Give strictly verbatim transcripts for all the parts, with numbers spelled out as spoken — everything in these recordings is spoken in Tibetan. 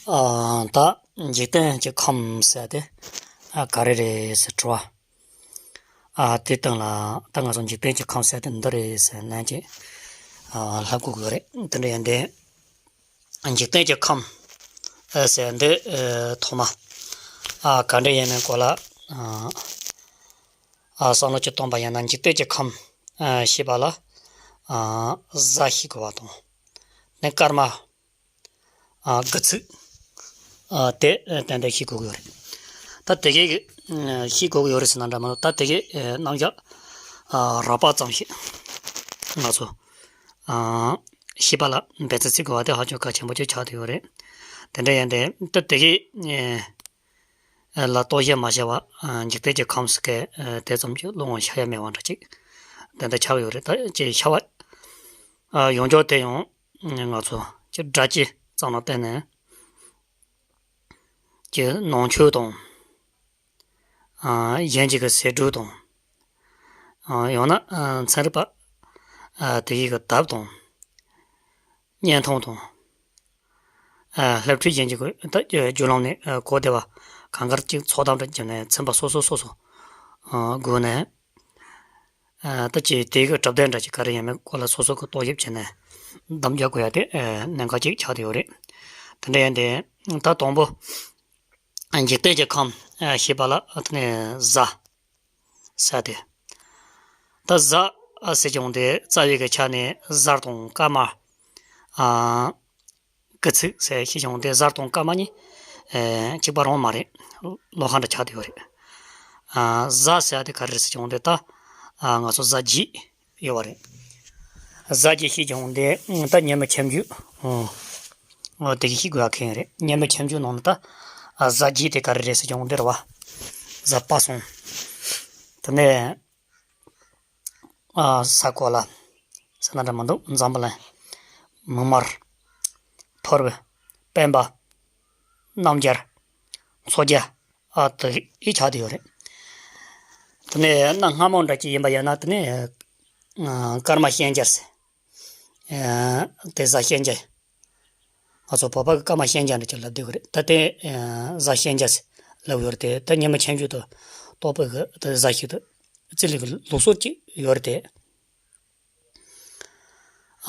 ཨ། ད་འཇིག་རྟེན་གྱི་ཁམས་ཟེར་དེ་ཨ་ག་རེ་རེད་ཟེར་དྲི་བ། ཨ། དེ་སྟེང་ལ་ད་ང་ཚོ་འཇིག་རྟེན་གྱི་ཁམས་ཟེར་དེ་འདི་རེད་ཟེར་ནན་གྱིས་ཨ་ལབ་དགོས་ཀྱི་རེད། དེ་འདྲ་ཡིན་དེ། འཇིག་རྟེན་གྱི་ཁམས་ཨ་ཟེར་འདི་ཨ་ཐོག་མ་ཨ་ག་འདྲ་ཡིན་མིན་སྐོར་ལ་ཨ་ཨ་བསམ་བློ་ཅིག་གཏོང་པ་ཡིན་ན། འཇིག་རྟེན་གྱི་ཁམས་ཨ་ཞེས་པ་ལ་ཨ་གཟའ་ཤེས་དགོས་པ་དང་། ནི་སྐར་མ། ཨ། དགུ་ཚིགས། ཨ། དེ་ཏན་ཏན་ཤེས་དགོས་ཀྱི་ཡོད་རེད། ད་དེ་གའི་ཨ་ཤེས་དགོས་ཀྱི་ཡོད་རེད་ཟེར་ན་འདྲ་མ་གཏོགས། ད་དེ་གའི་ཨ་རྣམ་གཞག་ཨ་རགས་པ་ཙམ་ཞིག་ང་ཚོ་ཨ་ཤེས་པ་ལ་འབད་བརྩོན་བྱེད་དགོས་པ་དེ་ཧ་ཅང་གལ་ཆེན་པོ་ཅིག་ཆགས་བསྡད་ཡོད་རེད། དེ་འདྲ་ཡིན་དེ། ད་དེ་གའི་ཨ་ལ་རྟོག་ཞིབ་མ་བྱས་པ་ཨ་འཇིག་རྟེན་གྱི་ཁམས་ཟེར་མཁན་ཨ་དེ་ཙམ་གྱིས་བློ་ངོར་འཆར་ཡ་མེད་པ་འདྲ་ཅིག་དེ་འདྲ་ཆགས་ཡོད་རེད། ད་ཅིག་ཤར་བ་ཨ་ཡོངས་རྫོགས་དེ་ཡང་། ང་ཚོ་ཀྱི་སྒྲ་སྤྱི་ཙམ་ལ་བརྟེན་ནས་ཀྱི་ནང་ཆོས་དང་། ཨ། གཞན་གྱི་གི་ཟེར་སྒྲོས་དང་། ཨ། ཡང་ན་ཨ་ཚན་རིག་པ་ཨ་དེ་གའི་གི་དེབ་དང་། བརྙན་ཐུང་དང་། ཨ། སློབ་ཁྲིད་གཞན་གྱི་གི་ད་བརྒྱུད་ལམ་ནས་ཨ་གོ་བདེ་བ་གང་གར་ཅིག་ཚོགས་གཏམ་འདྲ་བརྒྱབ་ནས་ཚན་པ་སོ་སོ་སོ་སོ་ཨ་སྒོ་ནས། ཨ། ད་ཅི་དེ་གི་གྲུབ་དོན་འདྲ་ཅིག་ག་རེ་ཡིན་མིན་སྐོར་ལ་སོ་སོ་གི་རྟོག་ཞིབ་བྱས་ནས་གདམ་རྒྱག་དགོས་ཡ་དེ་ཨ་གནད་འགག་ཅིག་ཆགས་བསྡད་ཡོད་རེད། དེ་འདྲ་ཡིན་དེ། ད་དང་པོ་འཇིག་རྟེན་གྱི་ཁམས་ཨ་ཞེས་པ་ལ་དེ་ནས་གཟའ་ཟེར་དེ། ད་གཟའ་ཨ་ཟེར་ཀྱང་དེ་རྩ་བའི་གི་ཆ་ནས་གཟའ་དང་སྐར་མ་ཨ་སྐར་ཚིགས་ཟེར་ཤེས་ཀྱང་དེ་གཟའ་དང་སྐར་མ་གཉིས་ཨེ་གཅིག་པ་རང་མ་རེད། ལོགས་ཀ་འདྲ་ཆགས་བསྡད་ཡོད་རེད། ཨ། གཟའ་ཟེར་ཡ་དེ་ག་རེ་རེད་ཟེར་ཀྱང་དེ་ད་ཨ་ང་ཚོ་གཟའ་བརྗིད་ཡོད་པ་རེད། གཟའ་བརྗིད་ཤེས་ཀྱང་དེ་ད་ཉི་མ་ཁྱབ་འཇུག་ཨོ་ཨོ་དེ་གི་ཤེས་དགོས་ཡ་གང་ཡང་རེད། ཉི་མ་ཁྱབ་འཇུག་ནང་ནས་ད་ཨ་གཟའ་བརྗིད་དེ་ག་རེ་རེད་ཟེར་ཀྱང་དེ་རེད་བ། གཟའ་པ་སངས། དེ་ནས། ཨ། གཟའ་གོ་ལ་ཟེར་ན་འདྲ་མི་འདུག་འཛམ་བུ་གླིང་། མིག་དམར། ཕུར་བུ། སྤེན་པ། སྣམ་སྦྱར། མཚོ་རྒྱལ། ཨ། དེ་ཡི་ཆགས་བསྡད་ཡོད་རེད། དེ་ནས་གནའ་སྔ་མོ་འདྲ་ཅིག་ཡིན་པ་ཡིན་ན་དེ་ནས་ཨ་སྐར་མ་ཤན་སྦྱར་ཟེར། ཨ། དེ་གཟའ་ཤན་སྦྱར། ང་ཚོ་བོད་པ་གི་སྐར་མ་ཤན་སྦྱར་འདྲ་ཅིག་ལབ་བསྡད་ཡོད་རེད། ད་དེ་ཨ་གཟའ་ཤན་སྦྱར་ཟེར་ལབ་ཡོད་རེད་དེ། ད་ཉི་མ་ཁྱབ་འཇུག་ཏུ་གཏོགས་པའི་གི་དེ་གཟའ་ཞིག་ཏུ་རྩིས་ལུགས་ཀྱི་ལུགས་སྲོལ་ཅིག་ཡོད་རེད་དེ།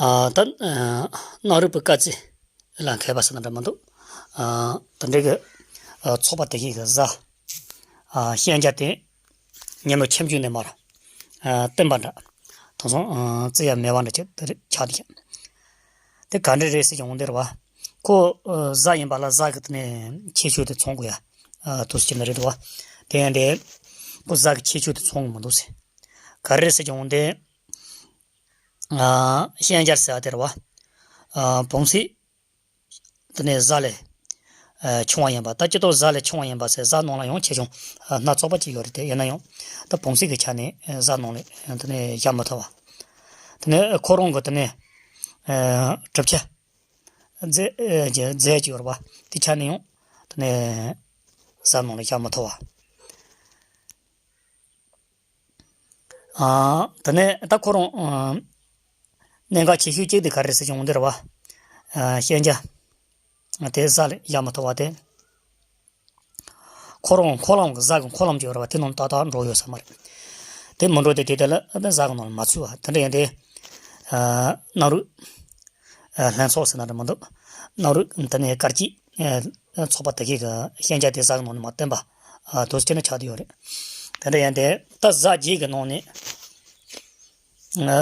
ཨ། ད་ཨ་གནའ་རབས་པའི་སྐར་རྩིས་ལ་མཁས་པ་ཟེར་ན་འདྲ་མི་འདུག་ཨ། དེ་འདྲའི་གི་ཨ་ཚོགས་པ་དེ་གའི་གི་གཟའ་ཨ་ཤན་སྦྱར་དེ་ཉི་མ་ཁྱབ་འཇུག་ནས་མར་ཨ་བསྟན་པ་འདྲ། དེང་སང་ཨ་རྩི་ཡ་མེད་པ་འདྲ་ཅིག་དེ་རེད་ཆགས་བསྡད་ཀྱི། དེ་ག་འདྲ་རེད་ཟེར་ཀྱང་འོང་དེ་རེད་བ། ཁོ་ཨ་གཟའ་ཡིན་པ་ལ་གཟའ་གི་དེ་ནས་ཁྱད་ཆོས་དེ་མཚོན་དགོས་ཡ་ཨ་དུས་སུ་ཅི་འདྲ་རེད་འདུག་བ། དེ་ཡང་དེ་ཁོ་གཟའ་གི་ཁྱད་ཆོས་དེ་མཚོན་གི་མི་འདུག་ཟེར། ག་རེ་རེད་ཟེར་ཀྱང་འོང་དེ། ཨ། ཤན་སྦྱར་ཟེར་བ་དེ་རེད་བ། ཨ། བོངས་ཚིགས་དེ་ནས་གཟའ་ལས་ཨ་ཆུང་བ་ཡིན་པ། ད་སྤྱི་ལྡོག་གཟའ་ལས་ཆུང་བ་ཡིན་པ་ཟེར། གཟའ་ནང་ལ་ཡང་ཆེ་ཆུང་ཨ་སྣ་ཚོགས་པ་ཅིག་ཡོད་རེད་དེ། ཡིན་ན་ཡང་ད་བོངས་ཚིགས་ཀྱི་ཆ་ནས་ཨ་གཟའ་ནང་ལ་ཨ་དེ་ནས་བཞག་མི་ཐུབ་པ། དེ་ནས་ཁོ་རང་གི་དེ་ནས་ཨ་གྲུབ་ཆ་རྫས་ཨ་རྫས་ཅིག་ཡོད་རེད་བ། དེ་ཆ་ནས་ཡང་དེ་ནས་གཟའ་ནང་ལ་བཞག་མི་ཐུབ་པ། ཨ། དེ་ནས་ད་ཁོ་རང་ཨ་གནད་འགག་ཆེ་ཤོས་གཅིག་དེ་ག་རེ་ཟེར་ཀྱང་འདི་རེད་བ། ཨ། ཤན་སྦྱར་དེ་གཟའ་ལ་བཞག་མི་ཐུབ་པ་དེ། ཁོ་རང་འཁོར་ལམ་གྱི་གཟའ་གི་འཁོར་ལམ་ཅིག་ཡོད་རེད་བ། དེ་ནང་ཏག་ཏག་འགྲོ་ཡོད་ས་མ་རེད། དེ་མི་འགྲོ་དེ་དེ་དེ་ལ་ཨ་གཟའ་གི་ནང་ལ་མ་ཚུད་པ། དེ་འདྲ་ཡིན་དེ། ཨ། གནའ་རབས་ཨ་ལྷན་ཚོགས་ཟེར་ན་འདྲ་མི་འདུག་གནའ་རབས་དེ་ནས་སྐར་རྩིས་ཨ་ཚོགས་པ་དེ་གའི་གི་ཤན་སྦྱར་དེ་གཟའ་གི་ནང་ནས་མར་བསྟན་པ་ཨ་དུས་སུ་ཅི་འདྲ་ཆགས་བསྡད་ཡོད་རེད། དེ་འདྲ་ཡིན་དེ་ད་གཟའ་བརྒྱད་ཀྱི་ནང་ནས་ཨ་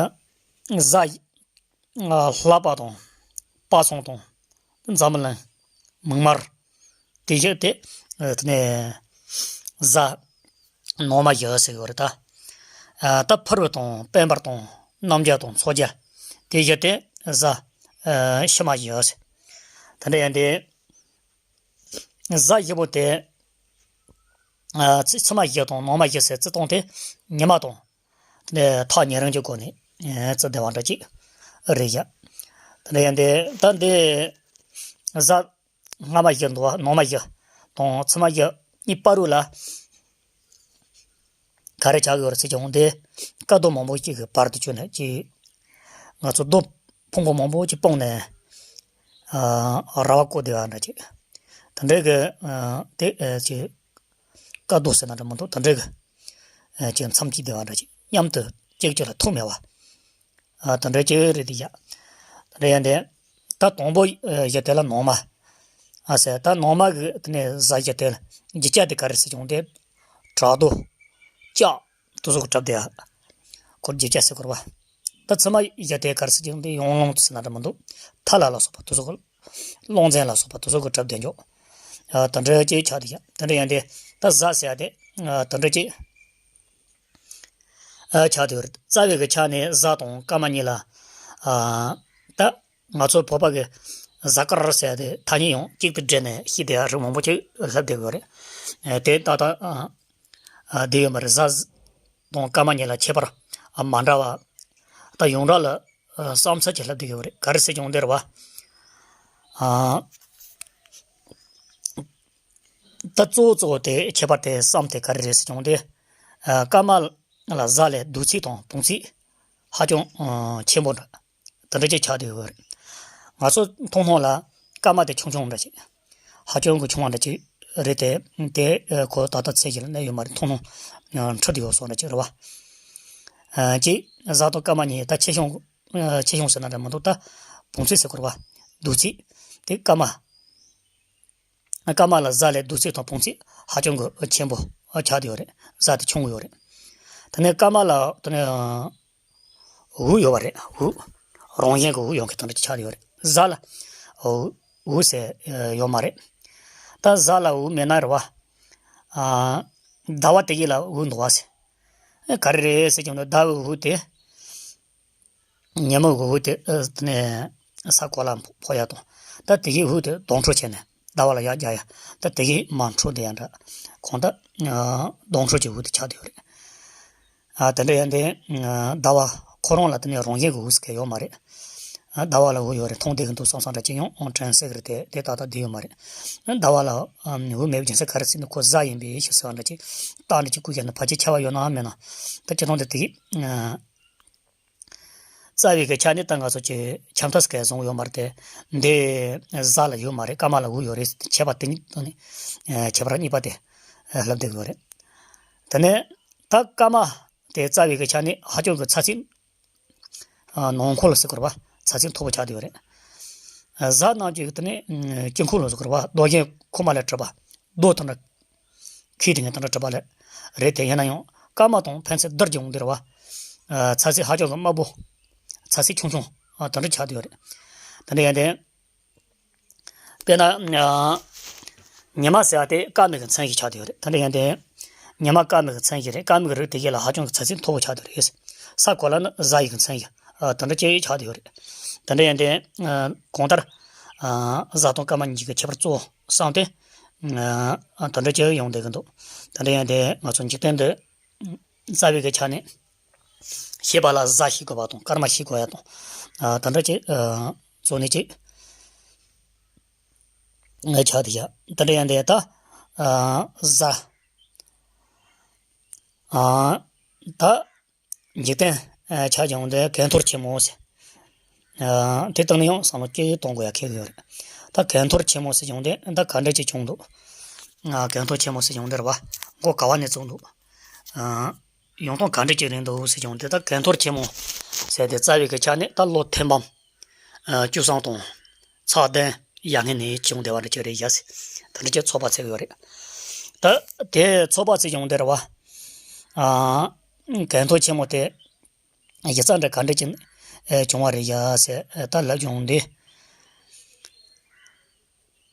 གཟའ་ཨ་ལྷག་པ་དང་། སྤ་སངས་དང་། འཛམ་བུ་གླིང་། མིག་དམར། དེ་བཞི་དེ་ཨ་དེ་ནས་གཟའ་ནང་མ་བཞི་ཟེར་གྱི་ཡོད་རེད་ད། ཨ་ད་ཕུར་བུ་དང་སྤེན་པ་དང་སྣམ་སྦྱར་དང་མཚོ་རྒྱལ། དེ་བཞི་དེ་གཟའ་ཨ་ཕྱི་མ་བཞི་ཟེར། དེ་འདྲ་ཡིན་དེ། གཟའ་བཞི་པོ་དེ་ཨ་ཕྱི་མ་བཞི་དང་ནང་མ་བཞི་ཟེར་རྩི་སྟངས་དེ་ཉི་མ་དང་དེ་ནས་ཐག་ཉེ་རིང་གི་སྒོ་ནས་ཨ་རྩི་བདེ་བ་འདྲ་ཅིག་རེད་བཞག་དེ་འདྲ་ཡིན་དེ་ད་འདི་གཟའ་སྔ་མ་བཞི་འདུག་བ། ནང་མ་བཞི་དང་ཕྱི་མ་བཞི་གཉིས་བར་དུ་ལ་ག་རེ་ཆགས་ཡོད་རེད་ཟེར་ཀྱང་དེ་དཀའ་སྡུག་མང་པོ་ཅིག་གི་བར་དུ་གྱུར་ནས་ཅིག་ང་ཚོ་རྡོ་ཕུང་པོ་མང་པོ་ཅིག་སྤུངས་ནས་ཨ་ར་བ་བརྐོས་བསྡད་པ་འདྲ་ཅིག་དེ་འདྲའི་གི་ཨ་དེ་ཨ་ཅིག་དཀའ་སྡུག་ཟེར་ན་འདྲ་མི་འདུག་དེ་འདྲའི་གི་ཨ་ཅིག་མཚམས་ཅིག་བསྡད་པ་འདྲ་ཅིག་མཉམ་དུ་གཅིག་གཅིག་ལ་ཐུག་མེད་པ། ཨ་དེ་འདྲ་ཅིག་རེད་དེ་ཡ། དེ་འདྲ་ཡ་འདི་ད་དང་པོ་ཨ་བཞི་དེ་ལ་ནང་མ། ཨ་ཟེར་ད་ནང་མ་གི་དེ་ནས་གཟའ་བཞི་དེ་ལ་བཞི་ཆ་དེ་ག་རེ་ཟེར་བྱུང་དེ། བྲག་རྡོ། ལྕགས། དེ་ཚོ་གི་གྲབས་དེ་ཡ། ཁོར་བཞི་ཆ་ཟེར་དགོས་རེད་པ། ད་ཚང་མ་བཞི་དེ་ག་རེ་ཟེར་བྱུང་དེ་ཡང་ལོང་ཟེར་ན་འདྲ་མི་འདུག་ཐ་ལ་ལ་སོགས་པ་དེ་ཚོ་གི། ཀློང་ཆེན་ལ་སོགས་པ་དེ་ཚོ་གི་གྲབས་དེ་འཇོག་ཨ་དེ་འདྲ་ཅིག་ཆགས་དེ་ཡ། དེ་འདྲ་ཡ་འདི་ད་གཟའ་ཟེར་ཡ་དེ་ཨ་དེ་འདྲ་ཅིག་ཨ་ཆགས་དེ་ཡོད་རེད། རྩ་བའི་གི་ཆ་ནས་གཟའ་དང་སྐར་མ་གཉིས་ལ། ཨ་ད་ང་ཚོ་བོད་པ་གི་གཟའ་སྐར་ཟེར་ཡ་དེ་ཐ་སྙད་ཡང་གཅིག་ཏུ་སྦྲེལ་ནས་ཤེས་བསྡད་ཡ་རིགས་མང་པོ་ཅིག་ལྷབ་བསྡད་ཡོད་རེད། ཨ་དེ་ཏག་ཏག་ཨ་ཨ་བསྡད་ཡོད་མ་རེད། གཟའ་དང་སྐར་མ་གཉིས་ལ་ཁྱད་པར་ཨ་མ་འདྲ་བ། ད་ཡོངས་གྲགས་ལ་ཨ་བསམ་ཚུལ་ཅིག་ལྷབ་བསྡད་ཡོད་རེད། ག་རེ་ཟེར་བྱུང་དེ་རེད་པ། ཨ། ད་གཙོ་བོ་གཙོ་བོ་དེ་ཁྱད་པར་དེ་བསམ་དེ་ག་རེ་རེད་ཟེར་བྱུང་དེ། ཨ་སྐར་མ་ལ་གཟའ་ལས་བསྡུར་ཚད་དང་སྤུངས་ཚད་ཧ་ཅང་ཨ་ཆེན་པོ་འདྲ། དེ་འདྲ་ཅིག་ཆགས་བསྡད་ཡོད་རེད། ང་ཚོ་མཐོང་སྣང་ལ་སྐར་མ་དེ་ཆུང་ཆུང་འདྲ་ཅིག་ཧ་ཅང་གི་ཆུང་བ་འདྲ་ཅིག་རེད་དེ། དེ་ཨ་ཁོ་ད་ལྟ་ཚད་ཅིག་ལ་གནས་ཡོད་མ་རེད། མཐོང་སྣང་ཨ་འཁྲུལ་བསྡད་ཡོད་བཟོ་འདྲ་ཅིག་རེད་པ། ཨ་ཅིག་གཟའ་དང་སྐར་མ་གཉིས་ད་ཆེ་ཆུང་ཨ་ཆེ་ཆུང་ཟེར་ན་འདྲ་མི་འདུག་ད་སྤུངས་ཚད་ཟེར་དགོས་རེད་པ། བསྡུར་ཚད་དེ་སྐར་མ། སྐར་མ་ལ་གཟའ་ལས་བསྡུར་ཚད་དང་སྤུངས་ཚད་ཧ་ཅང་གི་ཆེན་པོ་ཆགས་བསྡད་ཡོད་རེད། གཟའ་དེ་ཆུང་གི་ཡོད་རེད། དེ་ནས་སྐར་མ་ལ་དེ་ནས་འོད་ཡོད་པ་རེད། འོད། རང་བཞིན་གྱི་འོད་ཡོད་མཁན་དེ་འདྲ་ཆགས་བསྡད་ཡོད་རེད། གཟའ་ལ་འོད་འོད་ཟེར་ཡོད་མ་རེད། ད་གཟའ་ལ་འོད་མེད་ན་རེད་པ། ཨ་ཟླ་བ་དེ་གི་ལ་འོད་འདུག་པ་ཟེར། ག་རེ་རེད་ཟེར་ཀྱང་ཟླ་བའི་འོད་དེ། ཉི་མ་གི་འོད་དེ་ཨ་དེ་ནས་ས་གོ་ལ་ཕོག་ཡ་དང་། ད་དེ་གི་འོད་དེ་སྡང་ཕྲོ་བྱས་ནས་ཟླ་བ་ལ་ཡར་རྒྱག་ཡ། ད་དེ་གི་མར་འཕྲོ་བསྡད་ཡ་འདྲ། གང་ལྟར་ཨ་སྡང་ཕྲོ་གྱི་འོད་དེ་ཆགས་བསྡད་ཡོད་རེད། ཨ་དེ་འདྲ་ཡིན་དུས་ཨ་ཟླ་བ་ཁོ་རང་ལ་དེ་ནས་རང་བཞིན་གྱི་འོད་ཟེར་མཁན་ཡོད་མ་རེད། ཨ་ཟླ་བ་ལ་འོད་ཡོད་རེད། མཐོང་བསྡད་ཀྱི་འདུག་བསམ་བསམ་འདྲ་ཅིག་ཡང་དྲན་སྲིད་ཀྱི་རེད་དེ། དེ་ཏག་ཏག་བསྡད་ཡོད་མ་རེད། ཨ་ཟླ་བ་ལ་ཨ་འོད་མེད་པའི་རྒྱུ་མཚན་ག་རེ་ཟེར་ན་ཁོ་གཟའ་ཡིན་པའི་ཕྱིར་ཟེར་བ་འདྲ་ཅིག་རྟགས་འདྲ་ཅིག་བཀོད་བཞག་ན་ཕལ་ཆེར་ཁྱབ་པ་ཡོད་ན་མེད་ན། ད་སྤྱིར་བཏང་དེ་དེ་གི་ཨ། རྩ་བའི་གི་ཆ་ནས་ད་ང་ཚོ་ཀྱི་ཆ་མཐའ་ཟེར་མཁན་བཟུང་ཡོད་མ་རེད་དེ། འདི་གཟའ་ལ་ཡོད་མ་རེད། སྐར་མ་ལ་འོད་ཡོད་རེད། ཁྱད་པར་དེ་གཉིས་དང་ནི་ཨ་ཁྱད་པར་གཉིས་པ་དེ་ཨ་ལབ་བསྡད་ཡོད་རེད། དེ་ནས་ད་སྐར་མ་དེ་རྩ་བའི་གི་ཆ་ནས་ཧ་ཅང་གི་ཚ་ཚད་ཨ་ནང་ཁོལ་ཟེར་དགོས་རེད་པ། ཚ་ཚད་མཐོ་པོ་ཆགས་བསྡད་ཡོད་རེད། ཨ་གཟའ་རྣམས་ཀྱི་དེ་ནས་ཨ་དཀྱིལ་འཁོར་ལ་ཟེར་དགོས་རེད་པ། རྡོ་རྗེ་ཁུག་མ་ལས་གྲུབ་པ། རྡོ་དེ་འདྲ་ཁྱེད་དེ་ངས་དེ་འདྲ་གྲུབ་པ་ལས་རེད་དེ། ཡིན་ན་ཡང་སྐར་མ་དང་ཕན་ཚུན་བསྡུར་གྱི་འོང་དུས་རེད་པ། ཨ་ཚ་ཚད་ཧ་ཅང་གི་དམའ་པོ། ཚ་ཚད་ཆུང་ཆུང་ཨ་དེ་འདྲ་ཆགས་བསྡད་ཡོད་རེད། དེ་འདྲ་ཡིན་ཏེ། དཔེར་ན་ཨ་ཉི་མ་ཟེར་བ་དེ་སྐར་མའི་གི་མཚན་ཞིག་ཆགས་བསྡད་ཡོད་རེད། དེ་འདྲ་ཡིན་ཏེ། ཉི་མ་སྐར་མའི་གི་མཚན་ཞིག་རེད། སྐར་མའི་གི་རིགས་དེ་གས་ལ་ཧ་ཅང་གི་ཚ་ཚད་མཐོ་པོ་ཆགས་བསྡད་ཡོད་རེད། ས་གོ་ལ་ནི་གཟའ་ཡི་གི་མཚན་ཞིག་ཨ་དེ་འདྲ་ཅིག་ཆགས་བསྡད་ཡོད་རེད། དེ་འདྲ་ཡིན་ཏེ་ཨ་གང་ལྟར་ཨ་གཟའ་དང་སྐར་མ་གཉིས་ཀྱི་ཁྱད་པར་གཙོ་བོ་བསམ་སྟེ། ཨ་དེ་འདྲ་ཅིག་ཡོང་བསྡད་ཀྱི་འདུག་དེ་འདྲ་ཡིན་ཏེ་ང་ཚོ་འཇིག་རྟེན་འདི་རྩ་བའི་གི་ཆ་ནས་ཤེས་པ་ལ་གཟའ་ཤེས་དགོས་པ་དང་སྐར་མ་ཤེས་དགོས་ཡ་དང་། ཨ་དེ་འདྲ་ཅིག་ཨ་གཙོ་གནད་ཅིག་ཨ་ཆགས་བསྡད་ཡ། དེ་འདྲ་ཡིན་ཏེ་ད་ཨ་གཟའ་ཨ་ད། འཇིག་རྟེན་ཆ་བཞག་འདི་གན་ཐོར་ཆེན་མོ་ཟེར། དེ་བཏང་ནས་ཡང་བསམ་བློ་སྐྱེ་གཏོང་དགོས་ཡ་ཁེལ་གི་ཡོད་རེད། ད་གན་ཐོར་ཆེན་མོ་ཟེར་བྱུང་དེ་ད་ག་འདྲ་ཅིག་བྱུང་འདུག་གན་ཐོར་ཆེན་མོ་ཟེར་བྱུང་འདི་རེད་བ། མགོ་ག་བ་ནས་བཙུགས་འདུག་ཡོང་སྟངས་ག་འདྲ་ཅིག་རེད་འདུག་ཟེར་བྱུང་དེ། ད་གན་ཐོར་ཆེན་མོ་ཟེར་དེ་རྩ་བའི་གི་ཆ་ནས་ད་ལོ་ཐེར་འབུམ་བཅུ་གསུམ་དང་ཚེག་བདུན་ཡར་སྔོན་ནས་བྱུང་བསྡད་པ་འདྲ་ཅིག་རེད་ཡ་ཟེར། དེ་འདྲ་ཅིག་ཚོད་དཔག་བྱེད་གི་ཡོད་རེད། ད་དེ་ཚོད་དཔག་བྱེད་བྱུང་འདི་རེད་བ། གན་ཐོར་ཆེན་མོ་དེ་གཞི་རྩ་འདྲ་ག་འདྲ་ཅིག་ཨེ་བྱུང་བ་རེད་ཡ་ཟེར་ཨེ་ད་ལབ་བྱུང་དེ།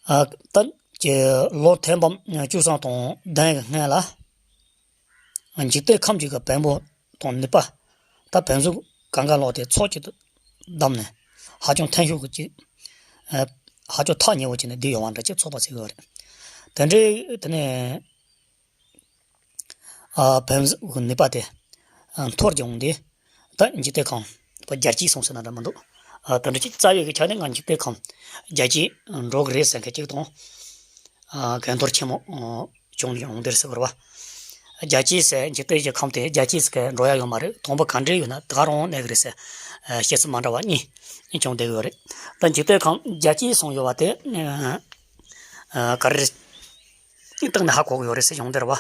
ཨ་ད་ཀྱི་ལོ་ཐེར་འབུམ་བཅུ་གསུམ་དང་བདུན་གྱི་སྔོན་ལ། འཇིག་རྟེན་ཁམས་ཀྱི་གི་བོན་པོ་དང་ནུས་པ། ད་བོན་ཟུར་གང་ག་ལོག་དེ་ཚོགས་གཅིག་ཏུ་བསྡོམས་ནས་ཧ་ཅང་ཐན་ཤུགས་ཀྱི་ཅིག་ཨེ་ཧ་ཅང་ཐག་ཉེ་བོ་ཅིག་ནས་བསྡད་ཡོད་པ་འདྲ་ཅིག་ཚོད་དཔག་བྱེད་ཀྱི་ཡོད་རེད། དེ་འདྲའི་དེ་ནས། ཨ་བོན་ཟུར་གྱི་ནུས་པ་དེ་ཨ་འཐོར་བྱུང་སྟེ། ད་འཇིག་རྟེན་ཁམས་རྒྱལ་སྤྱིའི་སོང་ཟེར་ན་འདྲ་མི་འདུག་ཨ་དེ་འདྲ་ཅིག་རྩ་བའི་གི་ཆ་ནས་ང་འཇིག་རྟེན་ཁམས་རྒྱལ་སྤྱིའི་འགྲོ་གི་རེད་ཟེར་མཁན་ཅིག་དང་། ཨ་གན་ཐོར་ཆེན་མོ་བྱུང་ཡོང་འདིར་ཟེར་བ་རེད་བ། རྒྱལ་སྤྱིའི་ཟེར་འཇིག་རྟེན་གྱི་ཁམས་དེ་རྒྱལ་སྤྱིའི་ཟེར་མཁན་འགྲོ་ཡ་ཡོད་མ་རེད། དང་པོ་ག་འདྲ་ཡོད་ན་ད་ག་རང་གནས་གི་རེད་ཟེར་བཤད་ཚུལ་མ་འདྲ་བ་གཉིས་བྱུང་བསྡད་ཡོད་རེད། ད་འཇིག་རྟེན་ཁམས་རྒྱལ་སྤྱིའི་སོང་ཡོད་པ་དེ། ཨ་ ཨ་ག་རེ་བཏང་ནས་ཧ་གོ་གི་ཡོད་རེད་ཟེར་གྱི་འོང་དེ་རེད་བ།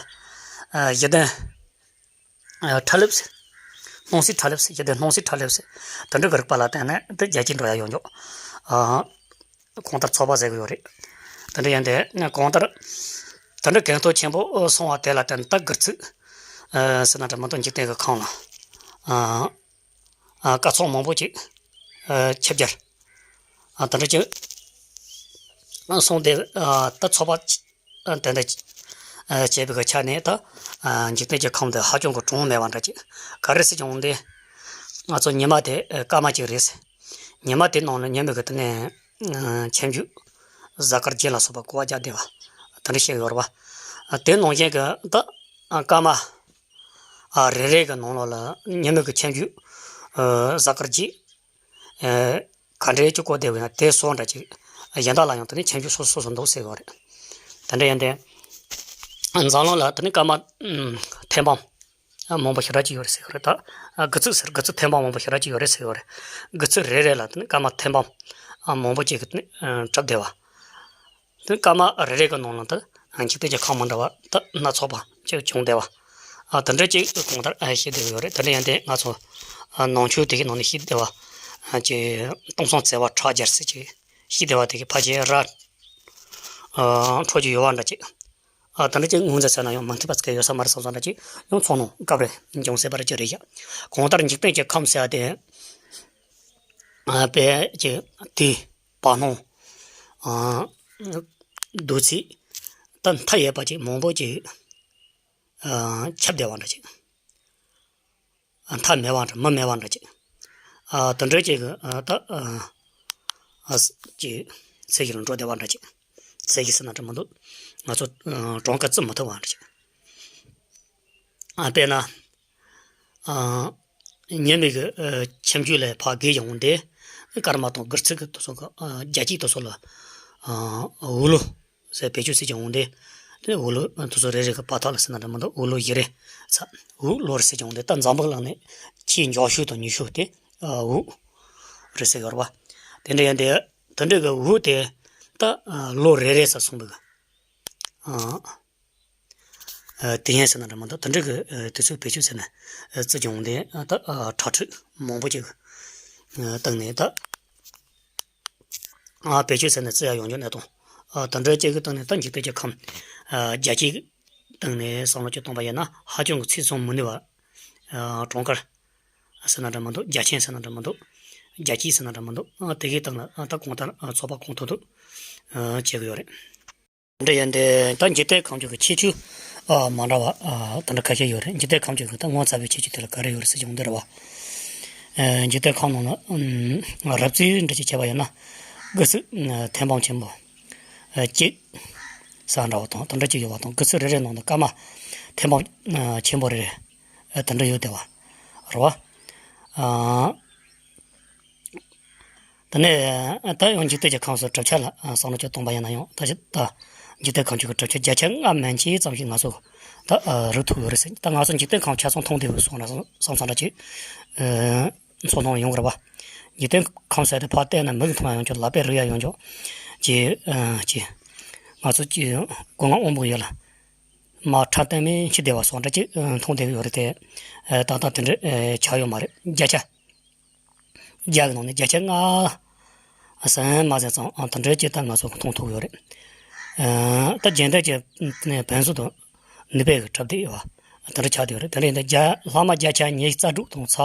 ཨ་གཞི་རྟེན་ཨ་ཕྲ་ལེབ་ཟེར། སྣང་སྲིད་ཕྲ་ལེབ་ཟེར། གཞི་རྟེན་སྣང་སྲིད་ཕྲ་ལེབ་ཟེར། དེ་འདྲ་གི་རིགས་པ་ལ་བརྟེན་ནས་དེ་རྒྱལ་སྤྱིའི་འགྲོ་ཡ་ཡོང་ཆོག་ཨ་གང་ལྟར་ཚོགས་པ་ཟེར་གི་ཡོད་རེད། དེ་འདྲ་ཡིན་དེ་གང་ལྟར་དེ་འདྲ་གལ་མཐོ་ཆེན་པོ་སོང་བ་དེ་ལ་བརྟེན་ད་དགུ་ཚིགས་ཟེར་ན་འདྲ་མི་འདུག་འཇིག་རྟེན་གྱི་ཁམས་ལ། ཨ། ཨ། སྐར་ཚོགས་མང་པོ་ཅིག་ཨ། ཆིབས་བསྒྱུར། ཨ། དེ་འདྲ་ཅིག་སོང་སྟེ། ཨ། ད་ཚོགས་པ་ཨ། དེ་འདྲ་ཨ། བྱས་པའི་ཆ་ནས་ད་ཨ། འཇིག་རྟེན་གྱི་ཁམས་འདི་ཧ་ཅང་གི་གྲངས་མེད་པ་འདྲ་ཅིག་ག་རེ་ཟེར་ཀྱང་འདི་ང་ཚོ་ཉི་མ་དེ་ཨ། སྐར་མ་གཅིག་རེད། ཉི་མ་དེ་ནང་ལ་ཉི་མའི་གི་དེ་ནས་ཨ། ཁྱིམ་རྒྱུད་གཟའ་སྐར་རྒྱན་ལ་སོགས་པ་གོ་བ་རྒྱག་བསྡད་པ་དེ་འདྲ་བཤད་ཡོད་རེད་བ། ཨ། དེ་ནང་བཞིན་གི་ད་ཨ། སྐར་མ་ཨ། རེ་རེ་གི་ནང་ལོགས་ལ་ཉི་མའི་གི་ཁྱིམ་རྒྱུད་ཨ། གཟའ་སྐར་རྒྱན་ཨ། ག་འདྲའི་ཅིག་བཀོད་བསྡད་པ་ཡིན་ན་དེ་སོགས་འདྲ་ཅིག་གཞན་དག་ལ་ཡང་དེ་ནས་ཁྱིམ་རྒྱུད་སོ་སོ་སོ་སོ་འདུག་ཟེར་བ་རེད། དེ་འདྲ་ཡིན་ཏེ། འཛམ་གླིང་ལ་དེ་ནས་སྐར་མ་ཨ། ཐེར་འབུམ་ཨ། མང་པོ་ཞེ་དྲག་ཅིག་ཡོད་རེད་ཟེར་བ་རེད་ད། ཨ། དགུ་ཚིགས་ཟེར། དགུ་ཚིགས་ཐེར་འབུམ་མང་པོ་ཞེ་དྲག་ཅིག་ཡོད་རེད་ཟེར་བ་རེད། དགུ་ཚིགས་རེ་རེ་ལ་དེ་ནས་སྐར་མ་ཐེར་འབུམ་ཨ། མང་པོ་ཅིག་གི་དེ་ནས་ཨ། གྲུབ་བསྡད་པ། དེ་སྐར་མ་རེ་རེ་གི་ནང་ལ་ད་འཇིག་རྟེན་གྱི་ཁམས་མི་འདྲ་བ་ད་སྣ་ཚོགས་པ་ཅིག་བྱུང་བསྡད་པ། ཨ། དེ་འདྲ་ཅིག་གང་ལྟར་ཨ། བཤད་བསྡད་ཡོད་རེད། དེ་འདྲ་ཡིན་ཏེ་ང་ཚོ་ཨ། ནང་ཆོས་དེ་གའི་ནང་ནས་བཤད་བསྡད་པ་ཨ། ཅིག་སྟོང་གསུམ་བརྩེགས་པ་ཕྲག་བརྒྱ་ཟེར་ཅིག་བཤད་བསྡད་པ་དེ་གའི་ཕལ་ཆེར་ར་ཨ། འཕྲོད་ཀྱི་ཡོད་པ་འདྲ་ཅིག་ཨ། དེ་འདྲ་ཅིག་ངོས་འཛིན་བྱས་ན་ཡང་མ་མཐུན་པ་ཟེར་མཁན་ཡོད་ས་མ་རེད་བསམ་བསམ་འདྲ་ཅིག་ཡང་ཚོར་སྣང་སྐབས་རེ་འབྱུང་སྲིད་པ་རེད་ཅིག་རེད་ཤག་གང་ལྟར་འཇིག་རྟེན་གྱི་ཁམས་ཟེར་བ་དེ་ཨ། དཔེ་ཅིག་དུས་བར་སྣང་ཨ། བདུད་རྩི་ད་མཐའ་ཡས་པ་ཅིག་མང་པོ་ཅིག་ཨ། ཁྱབ་བསྡད་པ་འདྲ་ཅིག་ཨ། མཐའ་མེད་པ་འདྲ། མུ་མེད་པ་འདྲ་ཅིག་ཨ། དེ་འདྲ་ཅིག་ཨ། ད་ཨ། ཨ། ཅིག་ཚད་གཞི་ལ་འགྲོ་བསྡད་པ་འདྲ་ཅིག་ཚད་གཞི་ཟེར་ན་འདྲ་མི་འདུག་ང་ཚོ་ཨ། གྲངས་ཀ་བརྩི་མི་ཐུབ་པ་འདྲ་ཅིག་ཨ། དཔེར་ན། ཨ། ཉི་མའི་གི་ཨ། ཁྱིམ་རྒྱུད་ལ་ཕར་བརྒལ་ཡོང་དེ། སྐར་མ་དང་དགུ་ཚིགས་ཀྱི་དེ་ཚོ་གི་ཨ། བརྒྱ་གཅིག་དེ་ཚོ་ལ་ཨ། འོད་ལོ་ཟེར་བེད་སྤྱོད་བྱེད་ཀྱི་འོང་དེ། དེ་འོད་ལོ་དེ་ཚོ་རེ་རེ་གི་བར་ཐག་ལ་ཟེར་ན་འདྲ་མི་འདུག་འོད་ལོ་བཞི་རེ་ཚ། འོད་ལོ་རེ་ཟེར་ཀྱི་འོང་དེ། ད་འཛམ་བུ་གླིང་ནས་ཆེས་མགྱོགས་ཤོས་དང་ཉུང་ཤོས་དེ་ཨ། འོད་རེད་ཟེར་གི་རེད་བ། དེ་འདྲ་ཡིན་དེ། དེ་འདྲ་གི་འོད་དེ་ད་ཨ། ལོ་རེ་རེ་ས་སོང་བའི་གི་ཨ། ཨ། དུས་ཡུན་ཟེར་ན་འདྲ་མི་འདུག་དེ་འདྲ་གི་ཨ། དུས་ཚོད་བེད་སྤྱོད་བྱས་ནས་ཨ། བརྩི་ཀྱང་འདི་ཨ། ད་ཨ། ཁྲག་ཁྲིག་མང་པོ་ཅིག་ཨ། བཏང་ནས་ད་ཨ། བེད་སྤྱོད་བྱས་ནས་བརྩི་ཡ་ཡོང་རྒྱུ་གནས་སྟངས་ཨ། དེ་འདྲ་ཅིག་གི་སྟེང་ནས་ད་འཇིག་རྟེན་གྱི་ཁམས་ཨ། བརྒྱ་ཅིག་སྟེང་ནས་བསམ་བློ་ཅིག་བཏང་པ་ཡིན་ན་ཧ་ཅང་གི་ཚད་བཟུང་མི་ནུས་པ་ཨ། གྲངས་ཀ་ཟེར་ན་འདྲ་མི་འདུག་རྒྱ་ཆེན་ཟེར་ན་འདྲ་མི་འདུག་རྒྱ་སྐྱེད་ཟེར་ན་འདྲ་མི་འདུག་ཨ། དེ་གའི་སྟེང་ལ་ཨ། ད་གང་ལྟར་ཨ། ཚོགས་པ་གང་ཐུབ་ཐུབ་ཨ། བྱེད་གི་ཡོད་རེད། འདི་ཡིན་ཏེ། ད་འཇིག་རྟེན་ཁམས་ཀྱི་ཁྱད་ཆོས་ཨ། མ་འདྲ་བ་ཨ། དེ་འདྲ་ཁ་ཤས་ཡོད་རེད། འཇིག་རྟེན་ཁམས་ཀྱི་ད་ངོ་མཚར་བའི་ཁྱད་ཆོས་དེ་ལ་ག་རེ་ཡོད་རེད་ཟེར་ཀྱང་འདི་རེད་བ། ཨ། འཇིག་རྟེན་ཁམས་ནང་ལ་ཨུམ། རབ་བརྩིས་འདྲ་ཅིག་བྱས་པ་ཡིན་ན། དགུ་ཚིགས་ཨ། ཐེར་འབུམ་ཆེན་པོ་ཨ། གཅིག་ཟེར་འདྲ་བ་དང་དེ་འདྲ་ཅིག་ཡོད་པ་དང་། དགུ་ཚིགས་རེ་རེའི་ནང་དུ་སྐར་མ་ཐེར་འབུམ་ཨ། ཆེན་པོ་རེ་རེ་ཨ། དེ་འདྲ་ཡོད་བསྡད་པ་རེད་བ། ཨ། དེ་ནས་ད་ཡང་འཇིག་རྟེན་གྱི་ཁམས་སུ་གྲུབ་ཆ་ལ་བསམ་བློ་ཅིག་བཏང་པ་ཡིན་ན་ཡང་། ད་ཅི་ད་འཇིག་རྟེན་ཁམས་ཀྱི་གྲུབ་ཆ་བརྒྱ་ཆ་ལྔ་མན་ཆད་ཙམ་ཞིག་ང་ཚོ་ད་རིག་ཐུབ་ཡོད་རེད་ཟེར། ད་ང་ཚོ་འཇིག་རྟེན་ཁམས་ཆ་ཚང་མཐོང་བསྡད་པའི་སོང་ན་བསམ་བསམ་འདྲ་ཅིག་ཚོར་སྣང་ཡོང་གི་རེད་བ། འཇིག་རྟེན་ཁམས་ཟེར་དེ་ཕར་བལྟས་ན་མིག་གིས་མཐོང་ཡ་ཡོང་ཆོག་ལག་པས་རིག་ཡ་ཡོང་ཆོག་ཅེས་ཅེས་ང་ཚོ་ཅིག་སྒོ་ང་དབང་པོ་ཡོད་ལ་མར་ཁྲ་ཏན་མིན་འཆི་བསྡད་པ་སོང་འདྲ་ཅིག་མཐོང་བསྡད་ཡོད་རེད་དེ། ད་ལྟ་དེ་འདྲ་ཆགས་ཡོད་མ་རེད། བརྒྱ་ཆ་བརྒྱ་གི་ནང་ནས་བརྒྱ་ཆ་ལྔ་ཟིན་མ་ཟིན་ཙམ་ཨ། དེ་འདྲའི་ཅིག་ད་ང་ཚོ་མཐོང་ཐུབ་ཡོད་རེད། ཨ། ད་རྒྱུན་ལྡན་གྱི་བོད་གཟུགས་དང་ནུས་པའི་གི་གྲུབ་བསྡད་ཡོད་པ་དེ་འདྲ་ཆགས་བསྡད་ཡོད་རེད། དེ་ལས་འདི་བརྒྱ་ལྷག་མ་བརྒྱ་ཆ་ཉི་ཤུ་རྩ་དྲུག་དང་ཚ་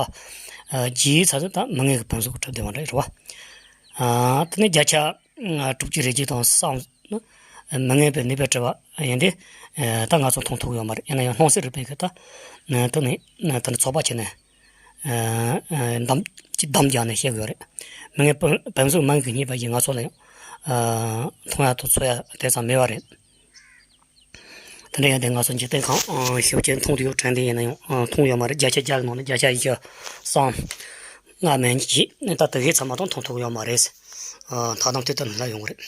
རྗེས་ཚ་ཚོད་ད་མི་ངན་གྱི་བོད་གཟུགས་གི་གྲུབ་བསྡད་པ་འདྲ་ཡོད་རེད་བ། ཨ། དེ་ནས་བརྒྱ་ཆ་དྲུག་ཅུ་རེ་གཅིག་དང་བསམ་མི་ངན་པའི་ནུས་པའི་གྲུབ་པ་ཡིན་ཏེ། ད་ང་ཚོ་མཐོང་ཐུབ་ཡོད་མ་རེད། ཡིན་ན་ཡང་སྣང་སྲིད་རིག་པའི་གི་ད་དེ་ནས་དེ་འདྲ་ཚོགས་པ་བྱས་ནས། ཨ། ཨ། འདམ་གྱི་འདམ་རྒྱག་ནས་བཤད་དགོས་རེད། མི་ངན་བོད་བོད་གཟུགས་མིང་གི་རྙེད་པ་ཡིས་ང་ཚོ་ལ་ཡང་ཨ། མཐོང་ཡ་དང་ཚོར་ཡ་དེ་ཙམ་མེད་པ་རེད། དེ་འདྲ་ཡིན་དུས་ང་ཚོ་འཇིག་རྟེན་ཁམས་ཨ། ཞེ་པོ་ཅིག་མཐོང་དུ་ཡོད་དྲན་དེ་ཡིན་ན་ཡང་ཨ། མཐོང་ཡོད་མ་རེད། བརྒྱ་ཆ་བརྒྱ་གི་ནང་ནས་བརྒྱ་ཆ་བཞི་བཅུ་གསུམ་ལྔ་མན་ཆད་ད་དེ་གའི་ཚང་མ་དང་མཐོང་ཐུབ་ཡོད་མ་རེད། ཨ། ཐག་དམ་དེ་ལྟར་ལ་ཡོང་གི་རེད།